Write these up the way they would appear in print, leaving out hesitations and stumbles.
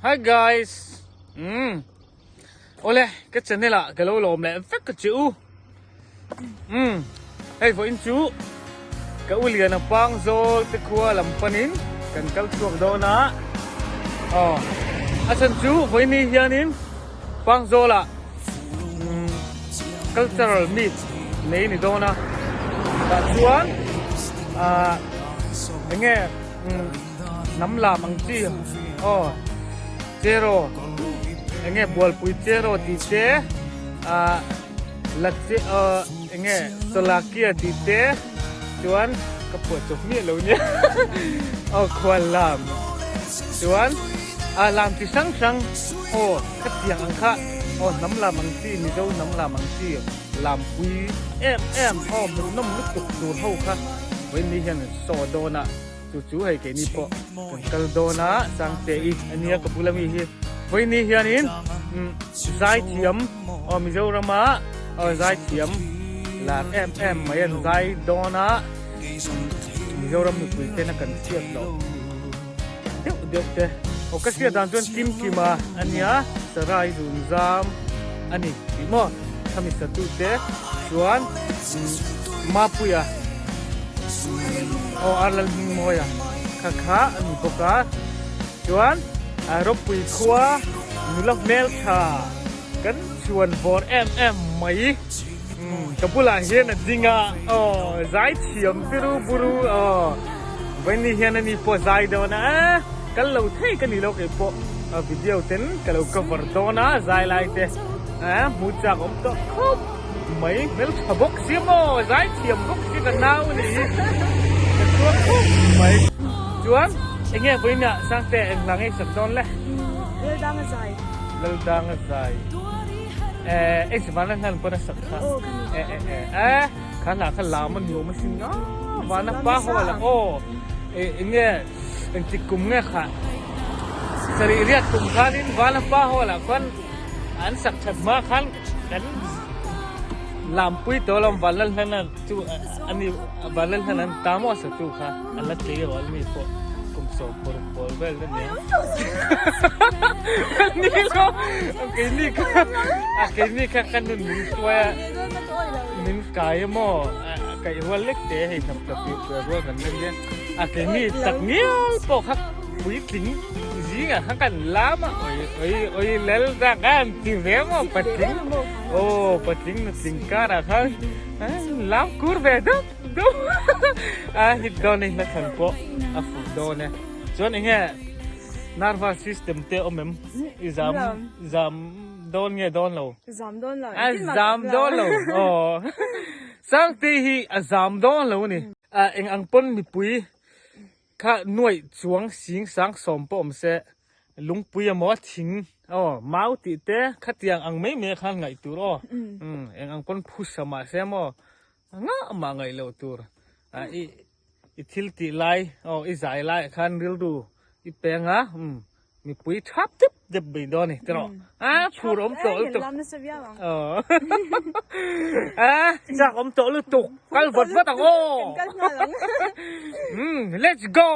Hi guys. Umm. Awle, ka channel ah ka lo lawm leh vek ka che u. Umm. Hei vawiin chu ka u lian a pang zawl te khua lam panin kan kal chhuak dawn a. Aw. A chhan chu vawiin ni hianin pang zawl ah umm cultural meet nei ni dawn a. Tah chuan ah enge umm Hnam lam ang chi aw cheraw enge bualpui cheraw tih te ah la che aw enge sawlakia tih te chuan ka phuah chawp miah lo nia aw khual lam chuan ah lam chi hrang hrang aw khatiang ang kha aw hnam lam ang chi mizo hnam lam ang chi lampui em em aw hmuhnawm lutuk tur ho kha vawiin ni hian saw dawn a. Chu chu hei keini pawh kan kal dawn a, Sangte i ania ka bula mi hi. Vawiini hianin zaithiam aw Mizorama aw zaithiam lar em em mai an zai dawn a, Mizoram mipui tena kan hriat loh deuh deuh te. Aw ka hriat dan chuan Kim Kima ania Sarai Zunzam a ni tih maw khami satu te chuan Mapuia. Aw Arlal Hmingmawia kha kha a ni bawk a, chuan Ropui khua nula hmeltha kan chhuan vawr em em mai ka bulah hian a ding a, aw zai thiam tiru buru aw vawiin hian ani pawh zai dawn a, kal lo thei ka ni lo kei pawh video ten ka lo cover dawn a zai lai te hmu chak awm tawh khawp. Mai hmeltha bawk si maw zaithiam bawk si ka nau a nih hi ka chhuak khawp mai chuan enge vawiinah Sangte eng hla ngei sak dawn le Laldanga zai Laldanga zai eh eng si vana hlan pawn a sak kha eh eh eh eh kha hla kha lam a nuam asin nga vana pa ho la aw eh enge engtik kum nge kha sarih riat kum khanin vana pa ho lah khuan an sak that hma khan Kan lampui tawh lawm Vanlal hlan a chu ani Vanlal hlan an ta maw satu kha a la tlei rual mi pawh kum sawm paruk pawl vel a nia ni lo keini kha a keini kha ka nun min hruai a min kai a maw kaih rual lek te hei hnam tla pir pir rual kan la nia a keini tak ngial pawh kha puitling zingah khan kan lam a oi oi oi lal zak a an ti ve maw patling aw patling nutling karah khan lam kur ve deuh deuh a hit dawn a hla thlan pawh a fuh dawn e chuan eng nge nervous system te awm em i zam zam dawn nge dawn lo zam dawn lo a zam dawn lo aw Sangtei hi a zam dawn lo a ni eng ang pawn mipui Kha nuaih chuang sing sang sawm pawh awm se, lungpui emaw thing aw mau tih te khatiang ang mai mai khan ngaih tur aw. Eng ang pawn phusa mah se maw ngah mah ngaih loh tur. I i thil tih lai aw i zai lai ah khan rilru i peng a. Mipui thap dep dep mai dawn a ni tiraw a phur awm tawh lutuk a chak awm tawh lutuk kal vat vat ang aw let's go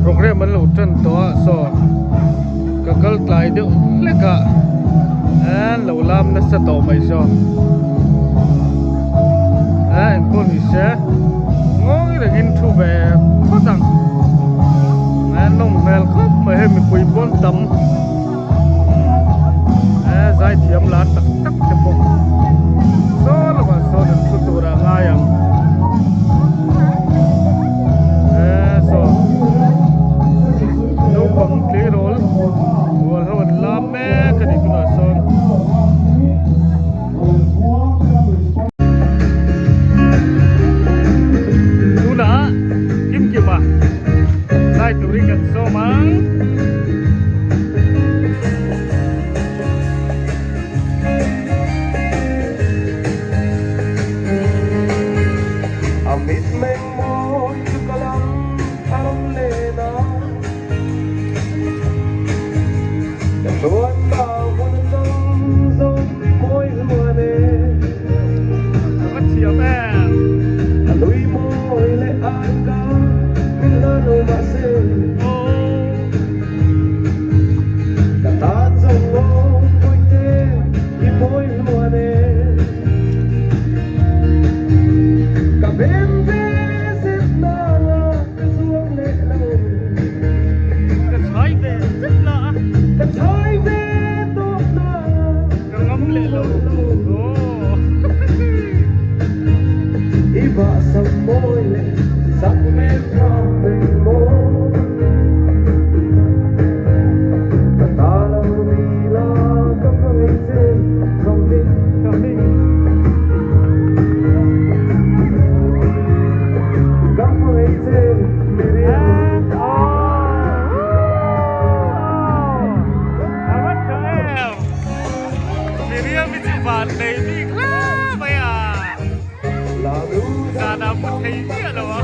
program an lo tan tawh a saw ka kal tlai deuh hlek a an lo lam nasa tawh mai saw a engpawh ni se ngawi rengin thu ve phawt ang a nawm hmel khawp mai hei mipui pawn tam a zaithiam lar tak tak te pawh saw lamah sawn an thu tur a ngai ang e saw naupang tleirawl rual ho an lam mek a ni tunah sawn. Tunah kim kim a zai turin kan sawm ang. leh lo. Aww. Miriam i chu van nei bik hle mai a, zanah mu thei miah lo a.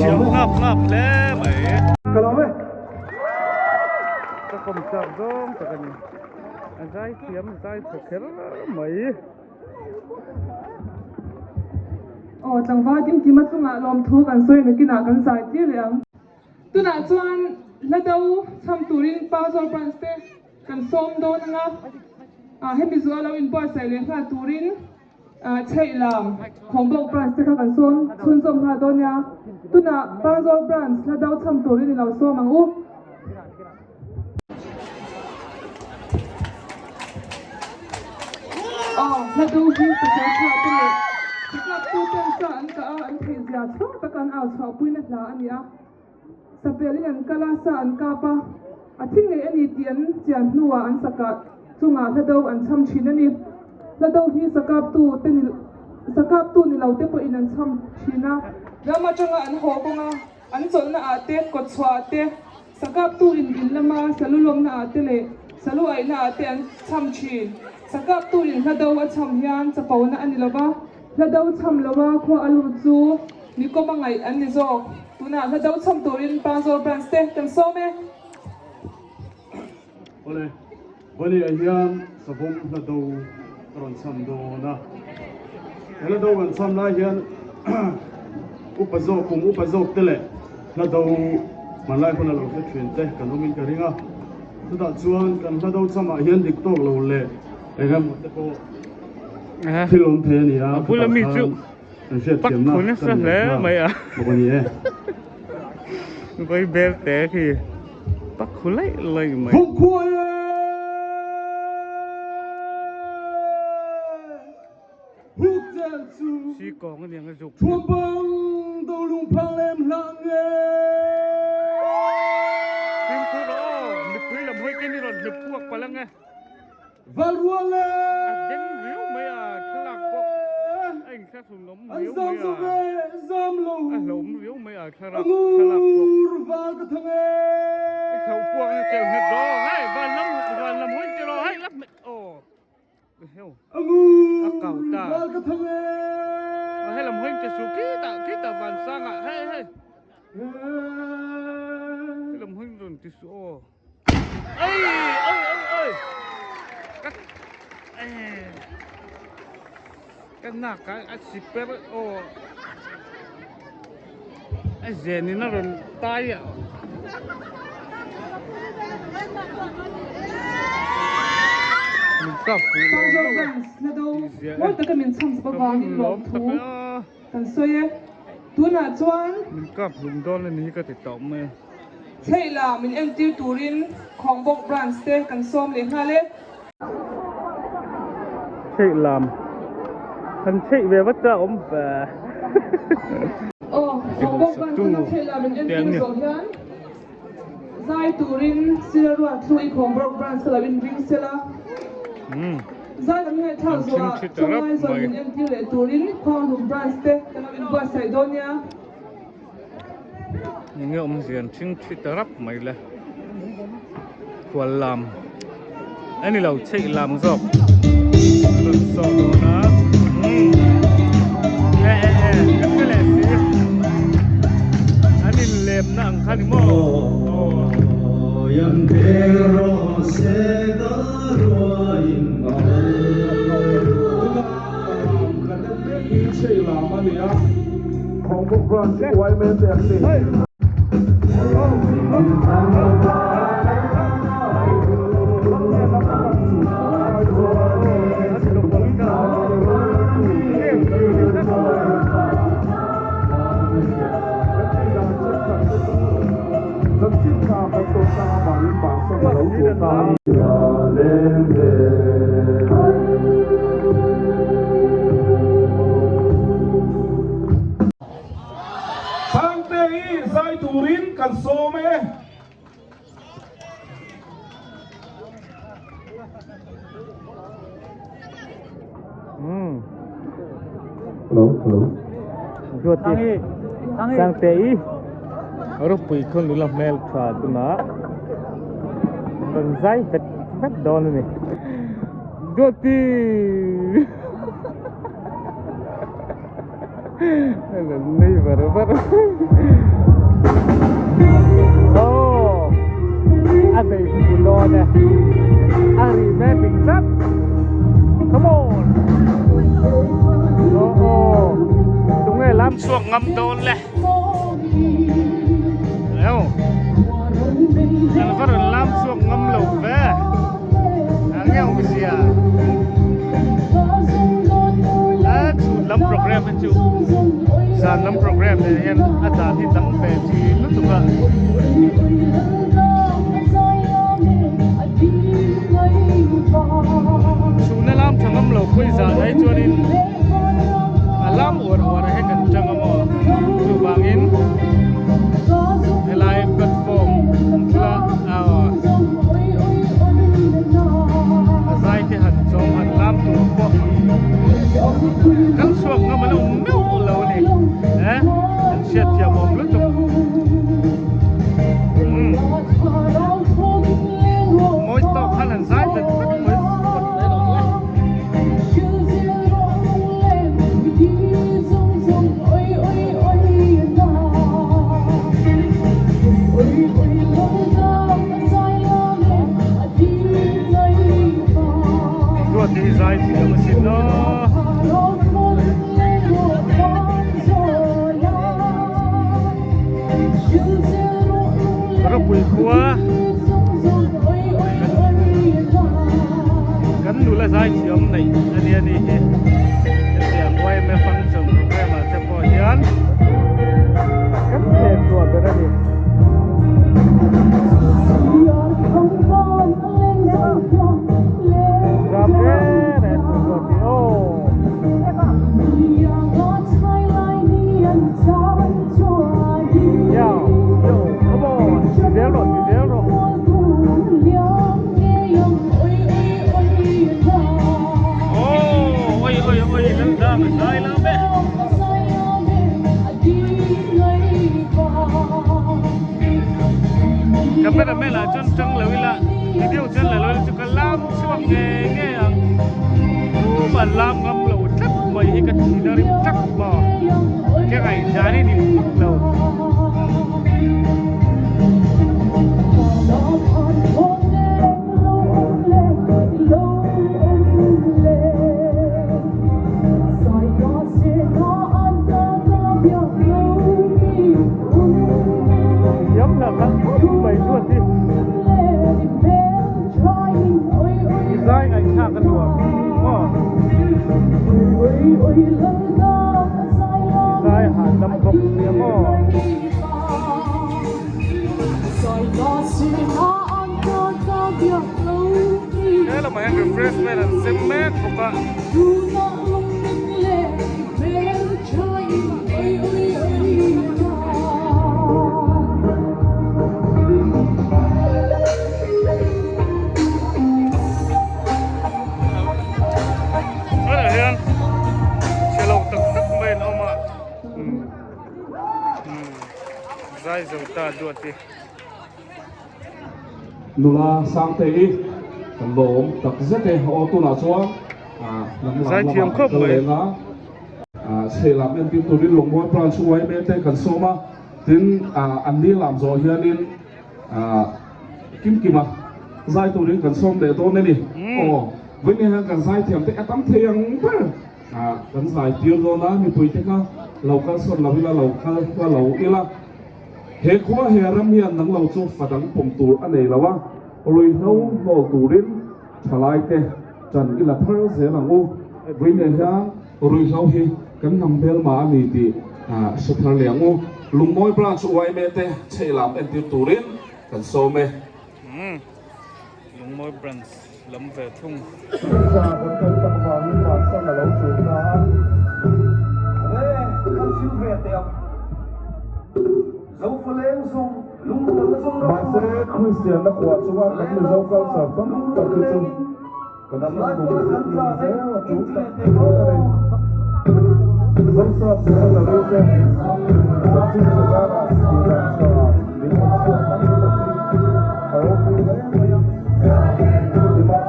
Thiam ngap ngap hle mai. Ka lawm e. Ka kawm chak zawng tak a ni. A zai thiam zai tha kher mai. Aw tlangval kimkima chungah lawmthu kan sawi nakinah kan zai tir leh ang. Tunah chuan hla do chham turin Pazawr Branch te kan sawm dawn anga, hemi zuah lo inbuatsaih leh nghal turin Chheih lam Khawmbawk Branch te kha kan sawm chhunzawm nghal dawn nia. Tunah Pazawr Branch hla do chham turin i lo sawm ang u. Aw, hla do hi pasal tha te leh sakap tu ten sa an kah a, an theih zia chhuak taka an au chhuahpuina hla a ni a. Sapelin an kal a, sa an kap a, a thi ngei a ni tih an chian hnuah an sakah chungah hla do an chham thin a ni. Hla do hi sakaptu te ni sakaptu ni lo te pawhin an chham thin a. Ram atanga an haw kawng a, an chawlhna ah te, kawtchhuah ah te, Sakaptu in in lama salu lawmna ah te leh salu aihna ah te an chham thin. Sakaptu in hla do a chham hian chapona a ni lova. Hla do cham lova khua a lut chu mi kawm a ngaih an ni zawk. Tunah hla do cham turin Pangzawl Branch te kan sawm e. Awle, Vawlei-ah hian savawm hla do ka rawn cham dawn a. He hla do kan cham lai hian upa zawk, kum upa zawk te leh hla do hmanlai huna lo hre thin te kan awmin ka ring a. Chutah chuan kan hla do chamah hian dik tawk lo leh eng emaw te pawh thil awm thei a ni a, bula mi chu kan hriatthiamna nasa hle mai a bawk a ni e. Vawi bel te khi pak khu laih laih mai. Vawkhuai e! Huk zel chu. Si kawng a niang a zuk. Thuam bang do lung phang lem hlah nge. Fimkhur rawh aw, mipui lam hawi te ni rawn hnuk puak palh ang e. Valrual e! A den riau mai a, thlalak pawh a inthlahrun awm riau mai a. An zam zo ve, zam lo. A hlauhawm riau mai a, thlalak thlalak pawh. Angur val ka thang e! I thlauh puak na cheu nghet rawh, hei van lam van lam hawi che rawh, hei lap mai aw. Heu. Angur A kau ta. val ka thang e! Hei lam hawi che su khitah khitah van sangah hei hei. Hei lam hawi rawn ti su aw. Oi oi oi oi ka ka nak a a si per aw a zen in a rawn tai a min kap fuh lo Pangzawl hlauh a Branch hla do tih ziah mawi e taka min chham ka avangin vun lawm lawmthu tak e a kan sawi e. Tunah chuan min kap hlum dawn a ni hi ka ti tawh mai a. Chheihla min entir turin Khawngbawk Branch te kan sawm leh nghal e. Chheih lam han chheih ve vat cha awm ve. Aw, Khawngbawk Branch tana chheihla min entir zawh hian zai turin Sir Ruat Thlu i Khawngbawk Branch ka lo inring sela. Zai lam ngaihthlak zawhah chawlai zawn min entir leh turin Khuanghlum Branch te kan lo inbuatsaih dawn nia. Enge awmzia an thing thi ta rap mai le khual lam a ni lo chheih lam zawk rawn saw dawn a umm e e e ka hre leh si an in lem na ang kha ni maw aw. Sangte hi zai turin kan sawm e. Hello, hello. Ruati. Sangte i. Ropui khun nula hmel tha tuna. Rawn zai vet vet dawn a ni. Ruati. Nei var var. Oh. A dei fu dawn e. A ri ve ding tlat. Come on. Oh oh. Tunge lam chhuak ngam dawn le. Eo. An va rawn lam chhuak ngam lo ve. A ngeuh mi sia. A chhun lam program hi chu zan lam program nen hian a dan hi dang ve thin lutuk a. Chhuna lam tha ngam lo pawh i zan ai chuanin a lam uar uar ah hian kan tang a maw chuvangin helai platform bula a zai te han chawm han lam tur pawh kal chhuak ngam an awm meuh lo a ni eh an hriatthiam awm lutuk umm mawi tawk khan an zai vet vet mai phawt mai lo le. lam e. Cameraman ah chuan tang lo ila video chuan la lo ila chu ka lam chhuak nge nge ang tumah lam ngam lo tlat mai hi ka thin a rim tlat maw ka ngaihdan hi ni vak lo. Thiam lah kha mai chuan hi i zai ngaihthlak a nuam maw i zai hahdam bawk sia maw. He lamah hian refreshment an sem mek bawk a. Tunah hian chhe lo tak tak mai an awm a zai zo ta duat hi. Nula Sangtei kan lawm tak zet e aw tunah chuan lam lam lamah kan kal leng a chhehlam entir turin Lawngmual branch yma te kan sawm a tin an ni lam zawh hianin Kimkima zai turin kan sawm leh dawn a ni aw vawiin hian kan zaithiam te a tam thei ang ber kan zai tir dawn a mipui te kha lo kal sawn lo ila lo kal hla lo ila. He khua he ram hian nang lo chu fa dang pawm tur a nei lo a, ruihhlo hnawl turin thalai te ṭan i la thar zel ang u. Vawiin hian ruihhlo hi kan hnam hmelma a ni tih hre thar leh ang u. Lungmawi Branch yma te chhehlam entir turin kan sawm e. Lungmawi Branch lam ve thung. Pizza kan kal tak vangin Mahsan a lo chul ta a. Nge kan sil ve teh ang. Zofaleng zawng lungrualna zawng ram Mahse Kristianna kuah chunga kan Mizo culture tam tak hi chu kan thinlung zet in zel a tul tak zet a ni. Zosap missionary te chanchin tha zarah tihdan tha min awm chhuah tam tak hi a ropui hle mai a. Nimahsela,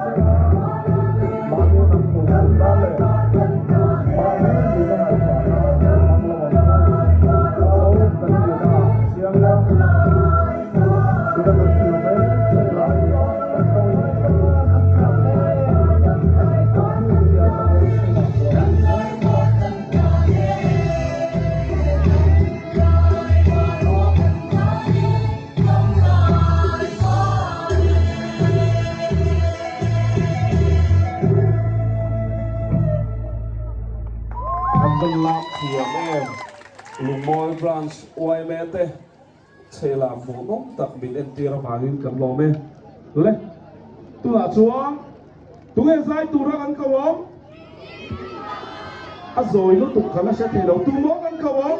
mahni hnam hmuh chhun nan leh mahni nihna ngaihtuah nan hmang lo ang chu. Zo kan nihna ah chiang ila, tuna kan thlir mek mek lai kan tawng mek hi kan Kristianna kawng chungah chuan An van lak thiam em? Lungmawi Branch yma te chhehlam hmuhnawm tak min entir avangin kan lawm e. Le, tunah chuan tunge zai tura kan ko ang? A zawi lutuk kha la hre thei lo, tu maw kan ko ang?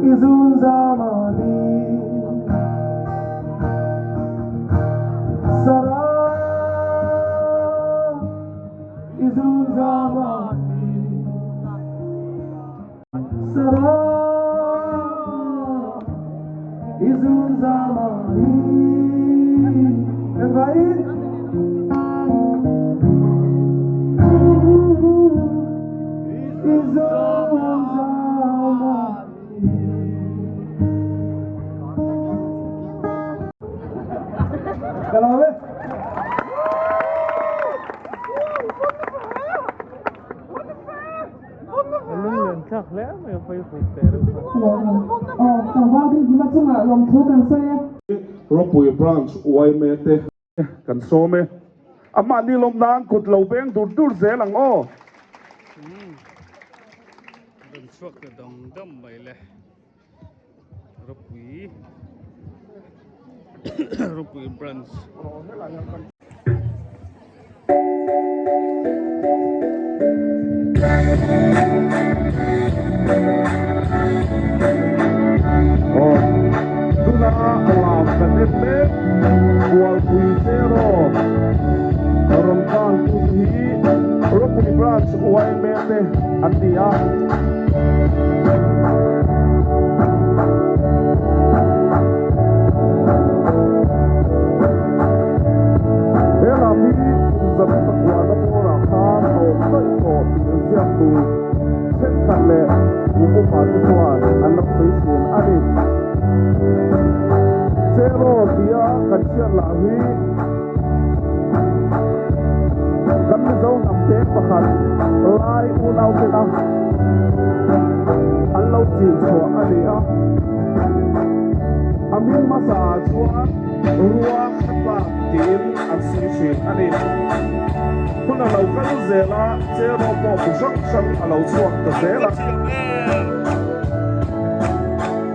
I zun zam a ni. Sarah, i zun zam a ni. Sarah, i zun zam a ni. Engvaiin? I zun zam a ni. Ka lawm e. Lunglen thlak hle mai a vai huk teh reuh kha. Aw, tlangval dingdima chungah lawmthu kan sawi e. Ropui Branch yma te kan sawm e. A mahni lawm nan kut lo beng dur dur zel ang aw. Rawn chhuak ta dam dam mai le. Ropui Ropui Branch. Aw, tuna lam kan en mek Bualpui Cheraw rawn kang tu te hi Ropui Branch yma te an ni a. He lam hi kum zan pakuana bawrah khan a awm daih tawh tih an ziak tur thenkhat leh kum upa te chuan an lo sawi thin a ni. Cheraw tia kan hriat lah hi kan Mizo hnam peng pakhat lai unau tena an lo chin chhuah a ni a. A hming hmasa ah chuan rua kha tlak tiin an sawi thin a ni. Hun a lo kal zel a, cheraw pawh bu hrang hrang a lo chhuak ta zel a.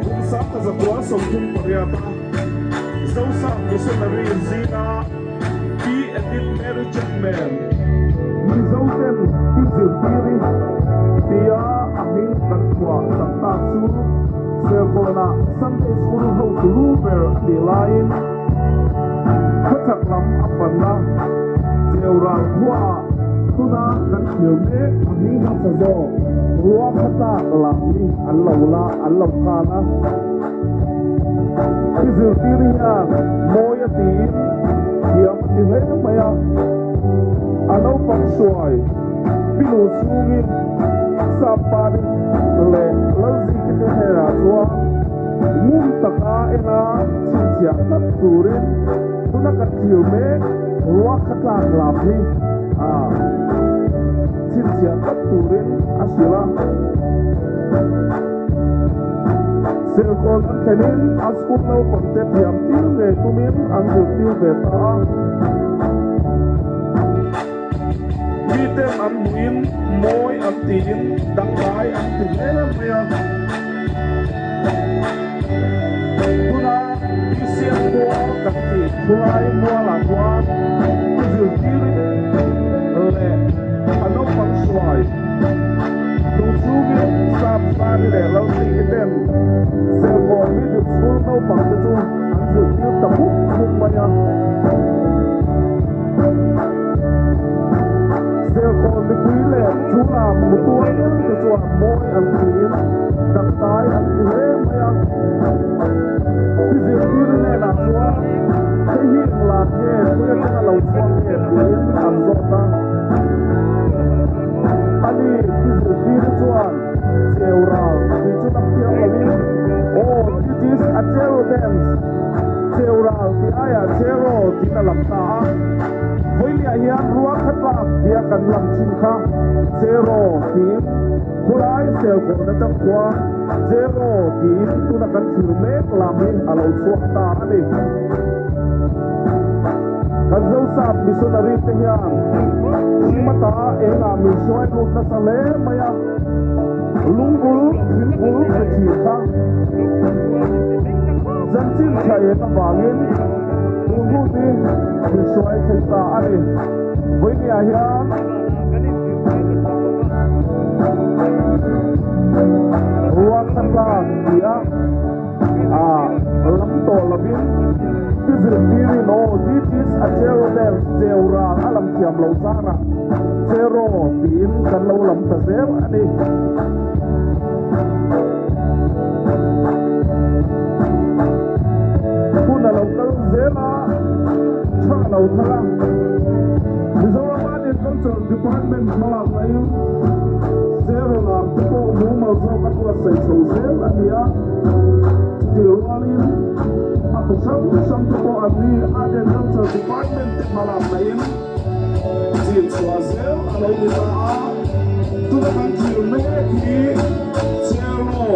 Kum 1938 a Zosap Missionary zinga Pi Edith Mary Chapman, Mizoten i zirtir i tia a hming kan phuah sak tak chu Serkawnah Sunday School hotu lu ber a nih laiin khawchhak lam a panna Cheural khuaah tuna kan thlir mek a hming hmasa zawk rua kha tlak lam hi an lo la an lo khan a. I zirtir hian mawi a tiin thiam a ti hle mai a, a naupang hruai pilu chhungin Sappani leh Lalziki te hnenah chuan ngun taka ena chhinchhiah tlat turin tuna kan thlir mek ruah kha tlak lam hi a chhinchhiah tlat turin a hrilh a. Serkawn an thlenin a school naupang te thiam tir ngei tumin an zirtir ve ta a. Miten an hmuhin mawi an tiin dangdai an ti hle mai a. Tuna BCM mual kan tih khulai mualah chuan i zirtirin leh a naupang hruai. Tu chungin Sap Sari leh Lalsinghi ten Serkawn Middle School naupang te chu an zirtir ta mup mup mai a. Serkawn mipui leh chula mutual te chuan mawi an tiin dangdai an ti hle mai a. Pi zirtir hnenah chuan hei hi englan nge khawi atanga lo chhuak nge tiin an zawt a. Ani pi zirtir chuan cheu ral tih chu lam thiam loin Aw, this is a chero dance, cheu ral tih aiah chero tiin a lam ta a. Vawilia hian rua kha tlak tia kan lam thin kha chero tiin khulai serkawn atang khuan chero tiin tuna kan thlir mek lam hi a lo chhuak ta a ni. Kan Zosap missionary te hian thimata engah min hruai lut nasa hle mai a, lungbul thingpul pe thin kha chanchin tha eng avangin tun hun hi min hruai thei ta a ni. Vawinia hian ruang kha tlak ti a. tawh lovin i zirtirin aw this is a chero dance cheu ral a lam thiam lo zarah chero tiin kan lo lam ta zel a ni. Hun a lo kal zel a, tha a lo thar a. Mizoram Art and Culture Department hmalak laiin Chero lam te pawh mumal zawk a buatsaih chho zel a ni a. Chutih rualin a bu hrang hrang te pawh an ni Art and Culture Department te hmalak laiin chin chhuah zel a lo ni ta a. Tuna kan thlir mek hi Chero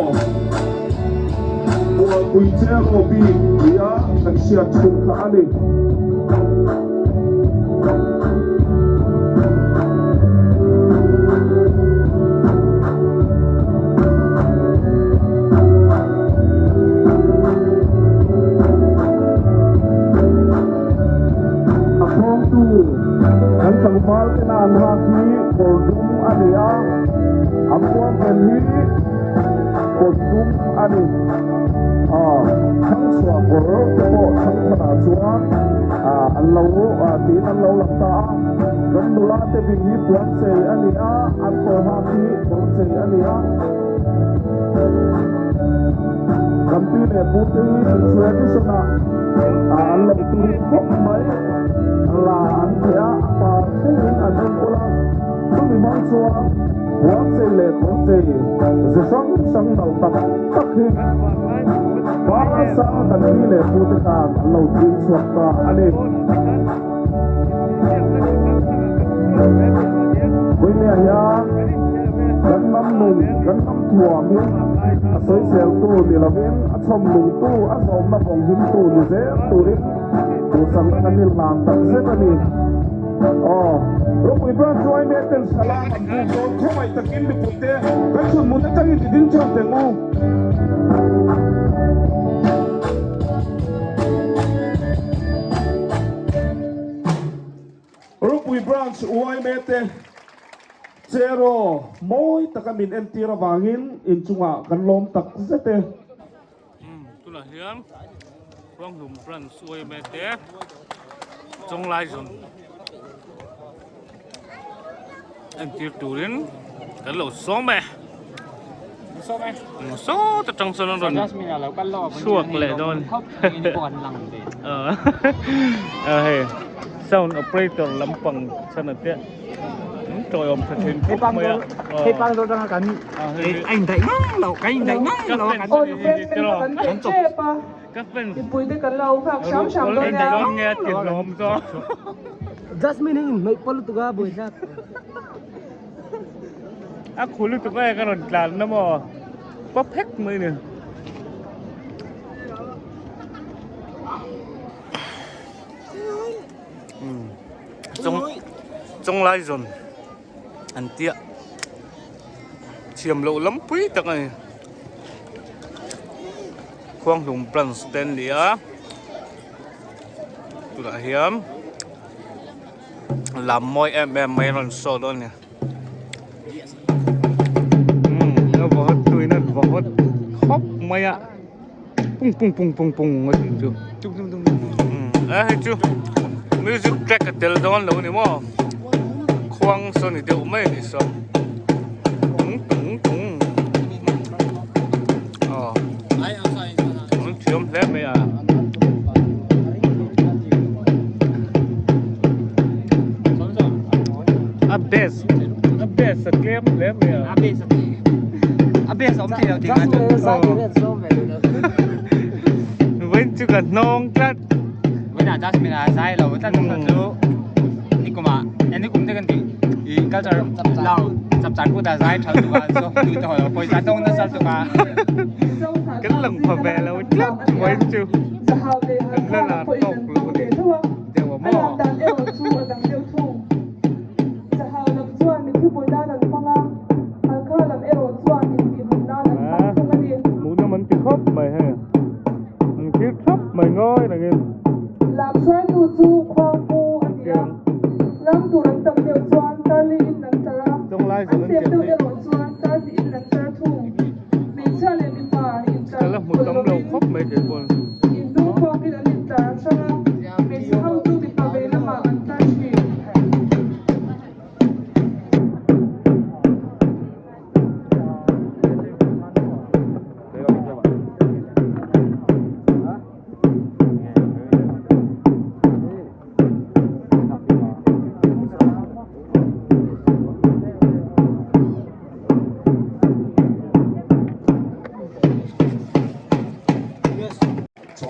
Bualpui Chero bik tia kan hriat thin kha a ni. A khawngtu kan tlangval te nan hak hi kawr dum a ni a, an puanfen hi kawt dum a ni. Thangchhuah kawr te pawh thangthanah chuan an lo tiin an lo lang ta a, kan nula te bing hi puan chei a ni a, an kawr hak hi kawr chei a ni a. Kan pi leh pu te hi tradition ah an lo tui khawp mai, la an theh a, a par thlengin an enkawl a, chumi hmang chuan puan chei leh kawr chei ze hrang hrang nalh tak tak hi hmasa kan pi leh pu te khan an lo tui chhuak ta a ni. Puinia hian kan hnam nun, kan hnam thuam hi a sawiseltu ni lovin a chhawm lungtu, a zawmna vawng himtu ni zel turin duhsakna kan inhlan tak zet a ni. Aw, ropui branch hruai mek ten salam an buk dawn khawngaih takin mipuite kan chhunhmun atangin ti ding theuh teng u. Ropui Branch yma te Cheraw mawi taka min entir avangin inchungah kan lawm tak zet e. Tunah hian Ruanghlum Branch yma te Chawnglai zawn entir turin kan lo sawm e. Saw ta tang sawn an rawn chhuak leh dawn. Hei sound operator lampang chhan a tia tawi awm tha thin khawp mai a. Hei pang zawh atanga kan a indaih ngang lo kan indaih ngang lo a kan chawp. Ka fans Mipuite kan lo nghak hram hram dawn nia. Dawn nge a ti hlawm zawk. Jasmine hi inhnaih pawh lutuk a buai thlak. A khu lutuk a ka rawn tlan na maw pa phek mai ni. Chawng chawnglai zawn an tia thiam loh lampui tak a ni. Khuanghlum branch te an ni a tunah hian lam mawi em em mai a rawn show dawn a ni umm a vawt tuin a vawt khawp mai a pung pung pung pung pung a tih chu umm a hei chu music track a tel dawn lo a ni maw khuang saw ni deuh mai a nih saw tung tung tung. Aw an thiam hle mai a. A best a best a tlem hle mai a. A best awm thei lo tih nga chu. Vawiin chu ka hnawng tlat. Vawiinah Jasmine a zai lo tlat chu nikumah nikum te kan tih i culture lau chapchar kut a zai tha tuk a so tu te hawi pawisa dawng nasa tuk a. Kan lang pha ve lo tlat vawiin chu kan la lar tawk lo a ni deuh a maw. Hmuhnawm an ti khawp mai hei an thlir thap mai ngawi rengin. Lamhruaitu chu Khuangpu a ni a. Lam tur an tam deuh chuan Tarli in an tar a, an tlem deuh erawh chuan Tarhnih in an tar thung. Hmeichhia leh mipa intar pawlh lovin inhnung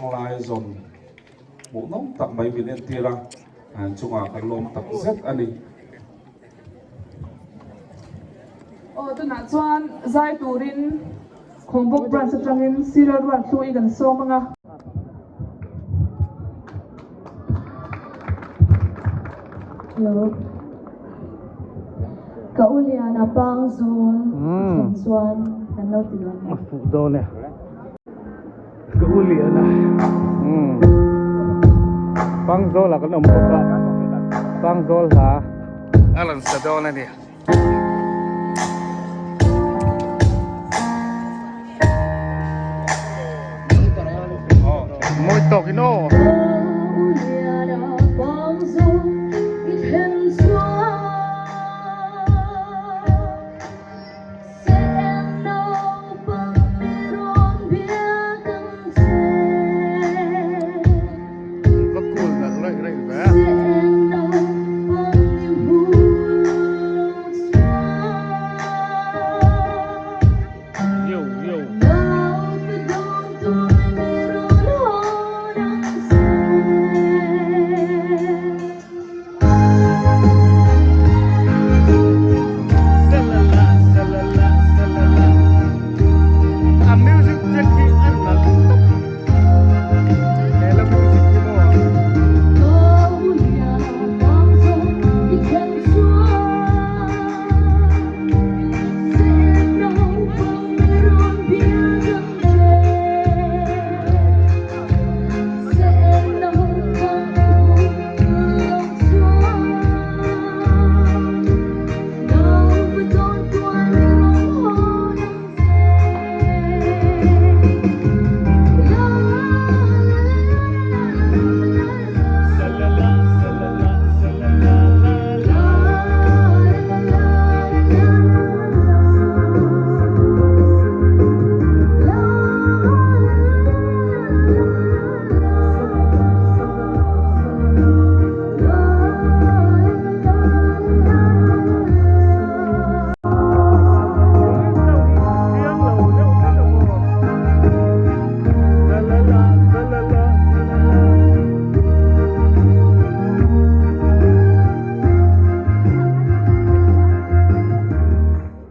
Kawnglai zawn hmuhnawm tak mai min entir a, chungah kan lawm tak zet a ni. Aw tunah chuan zai turin Khawngbawk branch atangin Sir Ruathlui kan sawm ang a. Hello. Ka u lian a pang zawl thlen chuan kan lo ti dawn A fuh dawn e. Ka u lian a. Pang zawl ah kan awm bawk a. Pang zawl hla a rawn sa dawn a ni. Mawi tawk in aw. Va cool nalh raih raih ve a. Yo yo. Salala salala salala A music track hi a nalh tawp he la music hi maw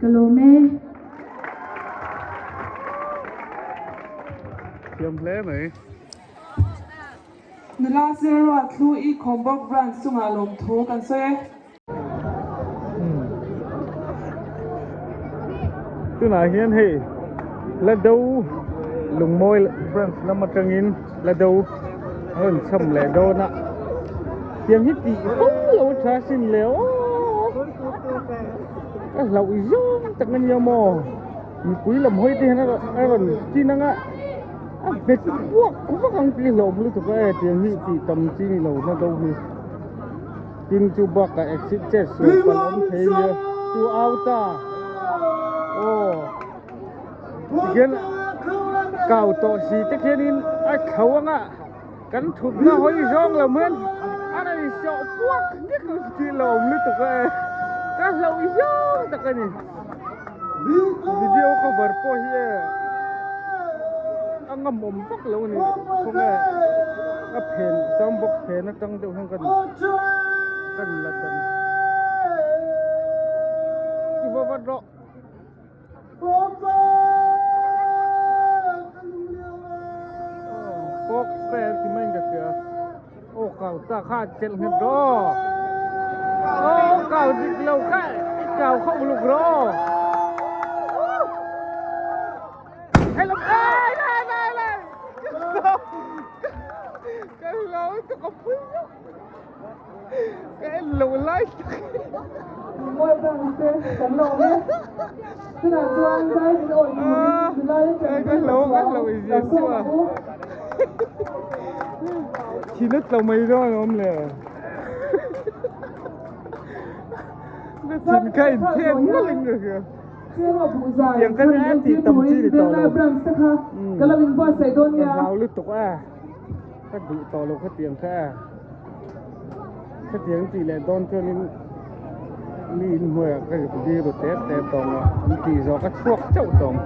Ka lawm e. Thiam hle mai. Nula Zirua Thlu i Khawmbawk Branch chungah lawmthu kan sawi e. Tunah hian hei la do lungmawi branch lam atangin la do a rawn cham leh dawn a tiang hi tih fo lo tha sin le aw ka hlauh zawng tak a nia maw mipui lam hawi te hian a rawn chin anga a hmet puak vak ang tih hlauhawm lutuk a e tiang hi tih tam chi ni lo la do hi. Tin chu bakah exit che sual palh awm thei nia chu au ta aw tikhian kau tawh si te khianin a thlo anga kan thutna hawi zawng lo hian a rawn sawh puak nek ang tih lo awm lutuk a e ka hlauh zawng tak a ni video cover pawh hi e a ngamawm vak lo a ni khawnge a phen sound box phen atang deuh hian kan kan la dan i va vat rawh pawk fel ti mai in ka hria aw kau ta kha chelh nghet rawh aw kau dik lo kha i kau kha uluk rawh Hello, ai, lai, lai, lai. Ka lo chu ka pui lo. Ka en lo lai tak. Mawi bang te kan lo awm e. Tunah chuan zai min awi turin nula te chen Ka lo ka lo i zia chu a. Thin a tlo mai dawn awm le. Thin ka in then nalh in ka hria. Tiang ka nia tih tam chi ni tawh lo ka hlau lutuk a ka duh tawh lo khatiang kha a khatiang tih leh dawn chuanin mi in hnuaiah ka zuk dir ru tep tep tawh ang a an tih zawh ka chhuak chauh tawh ang.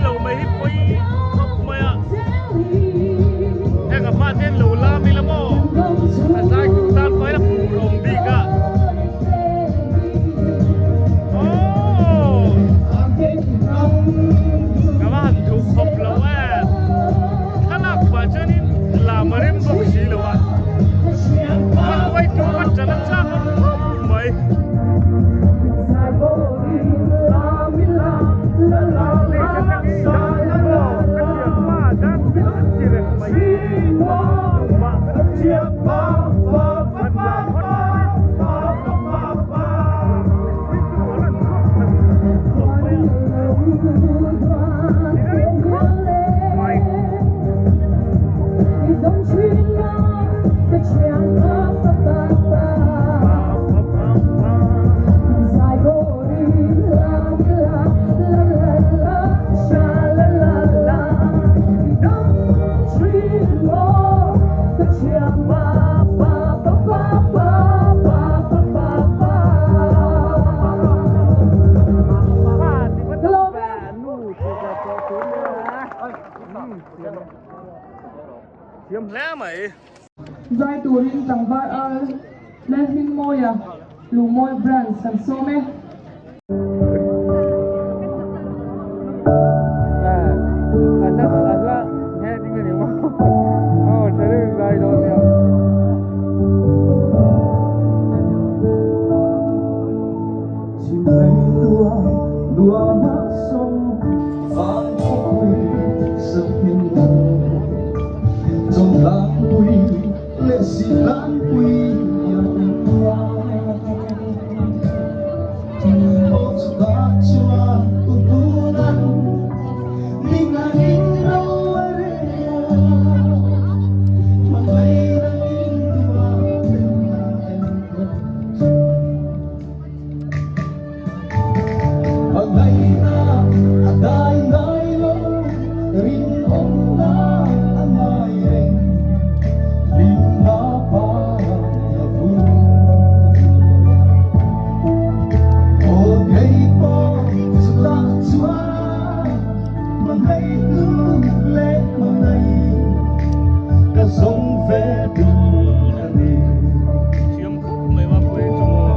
lo mai hi pawi khawp mai a. Heng a hma ten lo lam ila maw a zai tur tan pawhin a phur awm bik a. Aww ka va han duh khawp lo em. Thlalak pah chuanin lam a rem bawk si lo a. Hmanruai tur ka ṭan a chak a khawp mai. Thiam hle mai. Zai turin tlangval al Lalhmingmawia Lungmawi Branch kan sawm e. Thiam khawp mai mapui chu maw.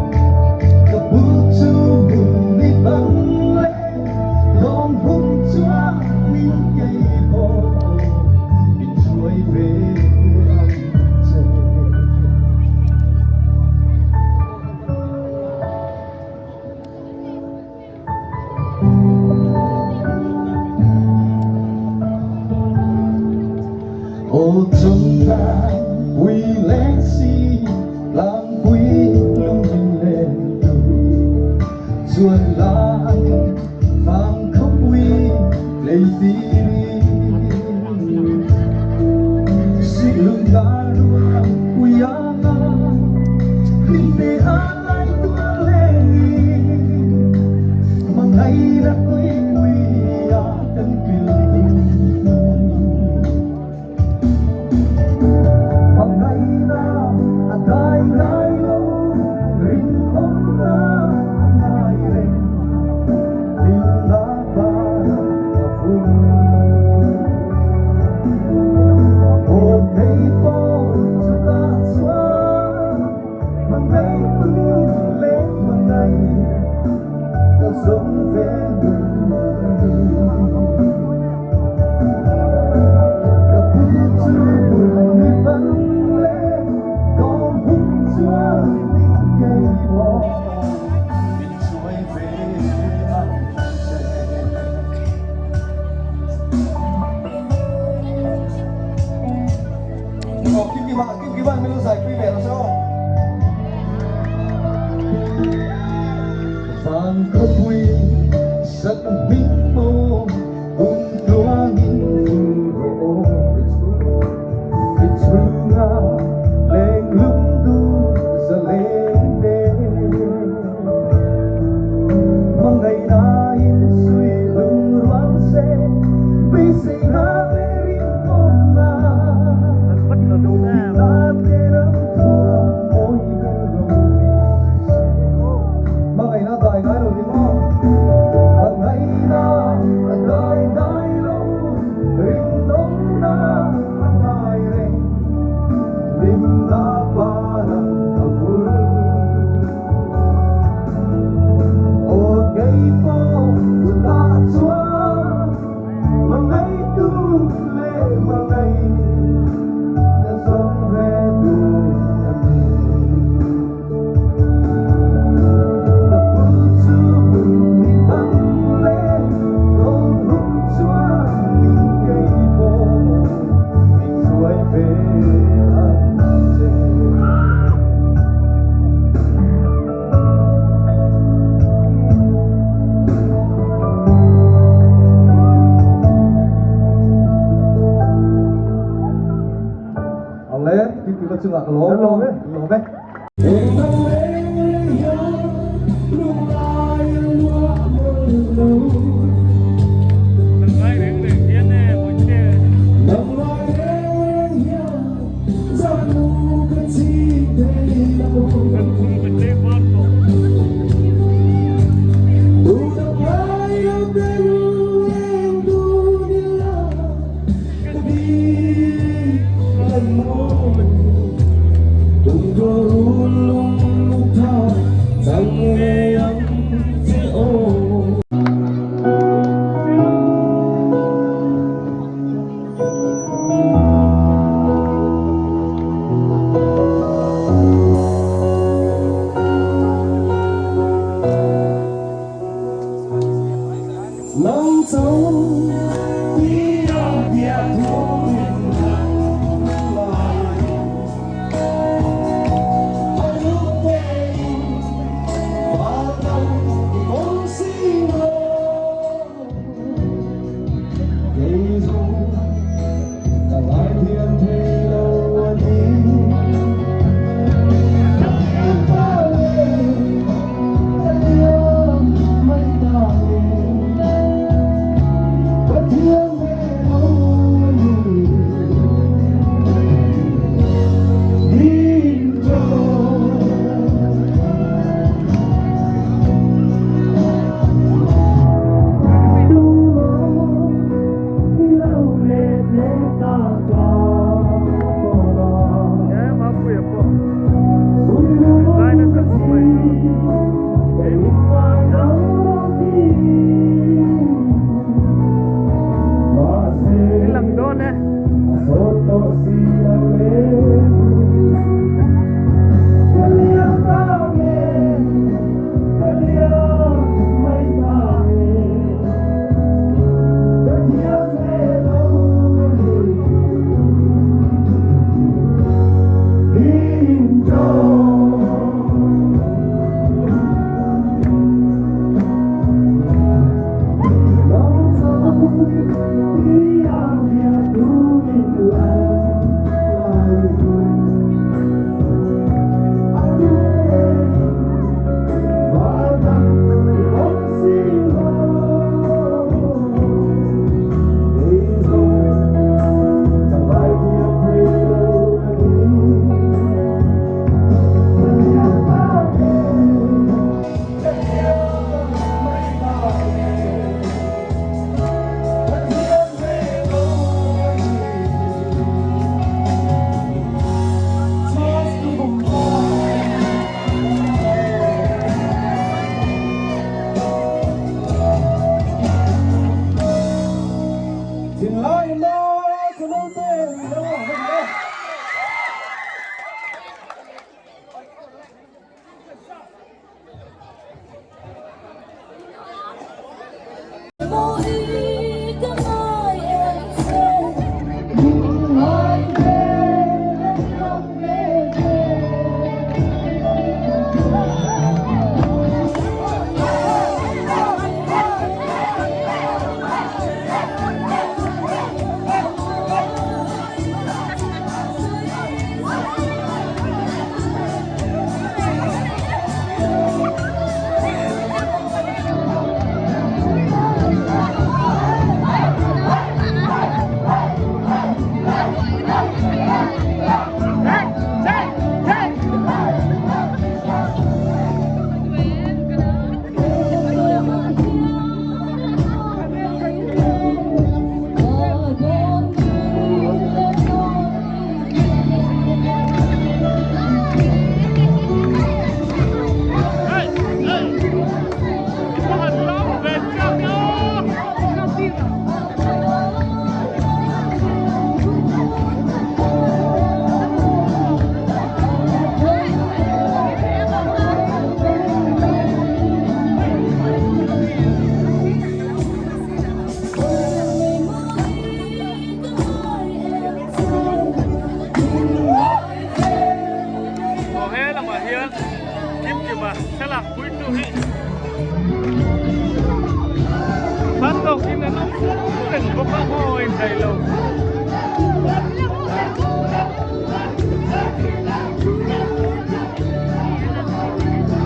reng bawk a maw a indaih lo.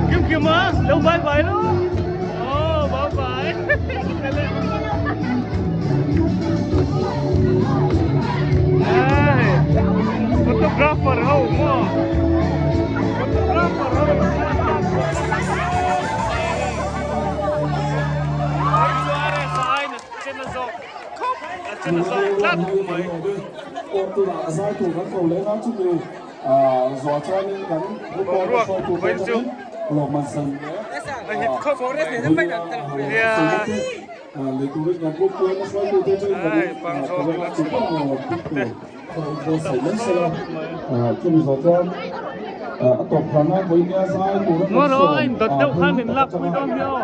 Kim kim a lo bye bye lo oh bye bye photographer ho maw photographer ho Boruak vawiin chu a hit khawp nia ai Pangzawl te Ngaw rawh a indawt deuh khan min lak pui dawn nia aw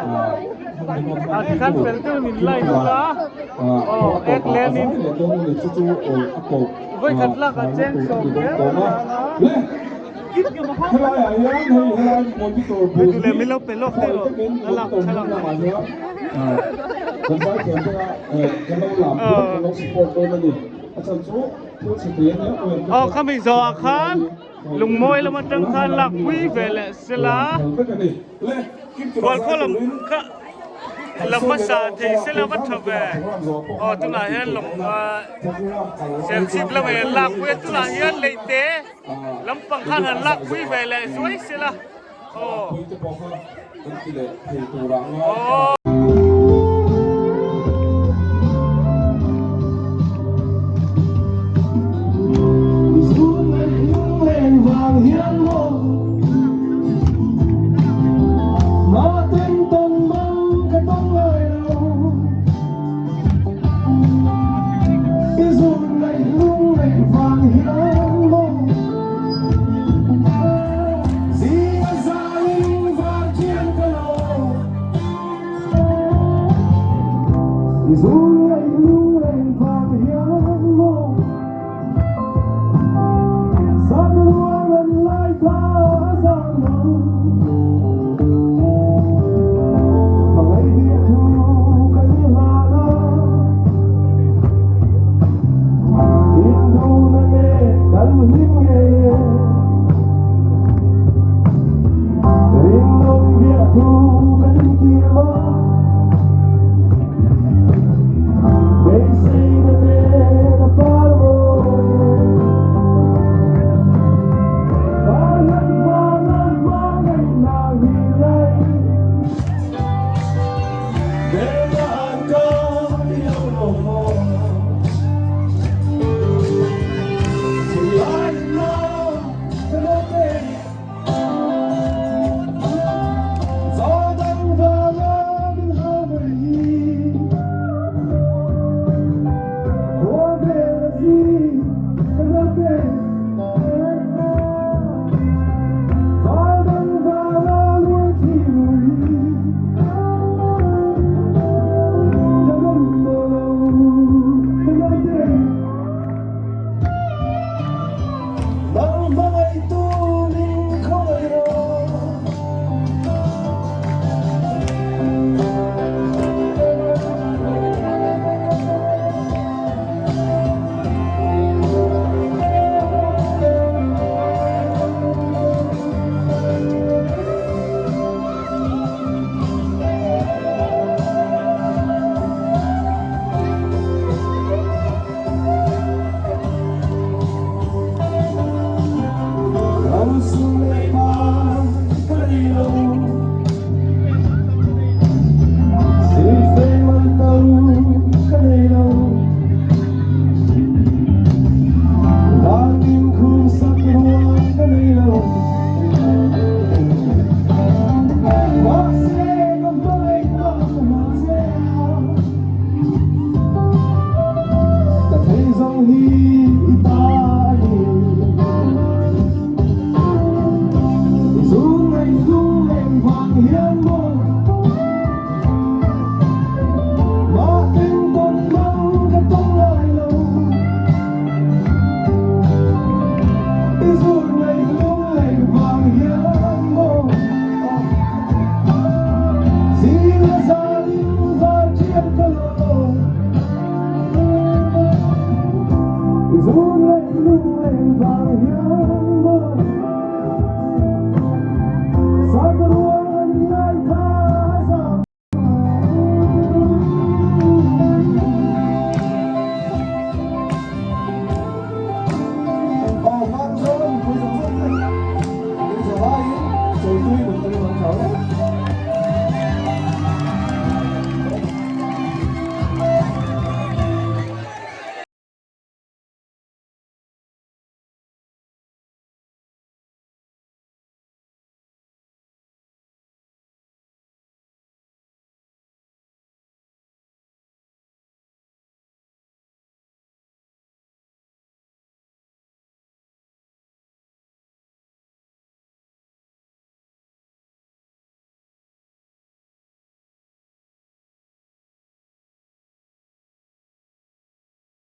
a tikhan fel deuhin min line ula aw ek len in vawikhat lak ah cheng sawm zel a nia ang a hei tule min lo pe lawk daih rawh a lak thlalak aw khami zawhah khan lungmawi lam atang khan lak pui ve leh sela khualkhaw lam kha la hmasa thei sela va tha ve aw tunah hian lawng serchhip lamah hian lak pui a tunah hian leite lampang khan han lak pui ve leh zuai sela aw aw. vang hian.